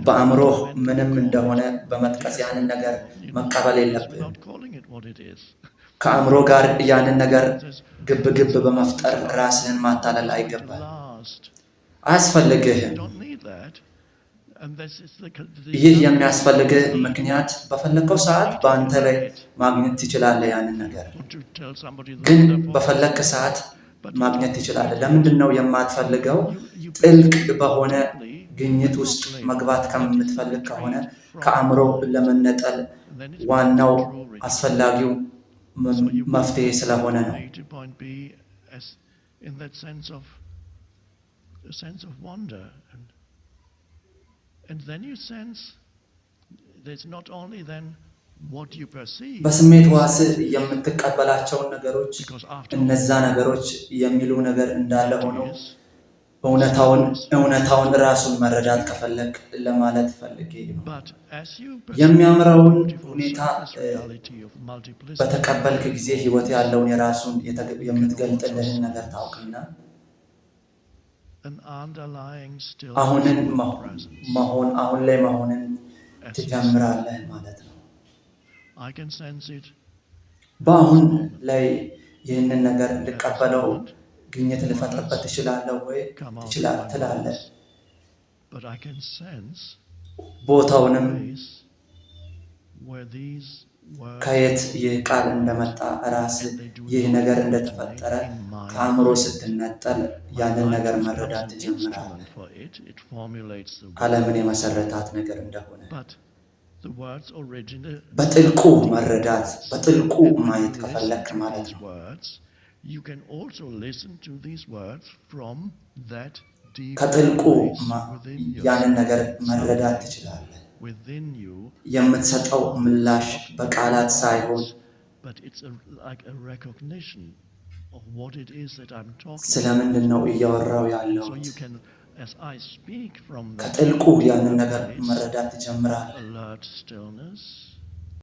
በአእምሮህ ምንም እንደሆነ በመጥቀስ ያንን ነገር መቀበል የለብህም። ከአእምሮ ጋር ያንን ነገር ግብ ግብ በመፍጠር ራስህን ማታለል አይገባም፣ አያስፈልግህም። ይህ የሚያስፈልግህ ምክንያት በፈለግከው ሰዓት በአንተ ላይ ማግኘት ትችላለህ። ያንን ነገር ግን በፈለግክ ሰዓት ማግኘት ትችላለህ። ለምንድን ነው የማትፈልገው? ጥልቅ በሆነ ግኝት ውስጥ መግባት ከምትፈልግ ከሆነ ከአእምሮ ለመነጠል ዋናው አስፈላጊው መፍትሄ ስለሆነ ነው። በስሜት ሕዋስ የምትቀበላቸውን ነገሮች እነዛ ነገሮች የሚሉ ነገር እንዳለ ሆኖ እውነታውን ራሱን መረዳት ከፈለግ ለማለት ፈልጌ ነው። የሚያምረውን ሁኔታ በተቀበልክ ጊዜ ህይወት ያለውን የራሱን የምትገልጥልህን ነገር ታውቅና አሁንን መሆን አሁን ላይ መሆንን ትጀምራለህ ማለት ነው። በአሁን ላይ ይህንን ነገር ልቀበለው ግኝት ልፈጥርበት ትችላለህ ወይ ትላለህ። ቦታውንም ከየት ይህ ቃል እንደመጣ ራስ ይህ ነገር እንደተፈጠረ ከአእምሮ ስትነጠል ያንን ነገር መረዳት ትጀምራለህ። ዓለምን የመሰረታት ነገር እንደሆነ በጥልቁ መረዳት በጥልቁ ማየት ከፈለክ ማለት ነው። ከጥልቁ ያንን ነገር መረዳት ትችላለህ። የምትሰጠው ምላሽ በቃላት ሳይሆን ስለምንድን ነው እያወራው ያለሁት? ከጥልቁ ያንን ነገር መረዳት ትጀምራለህ።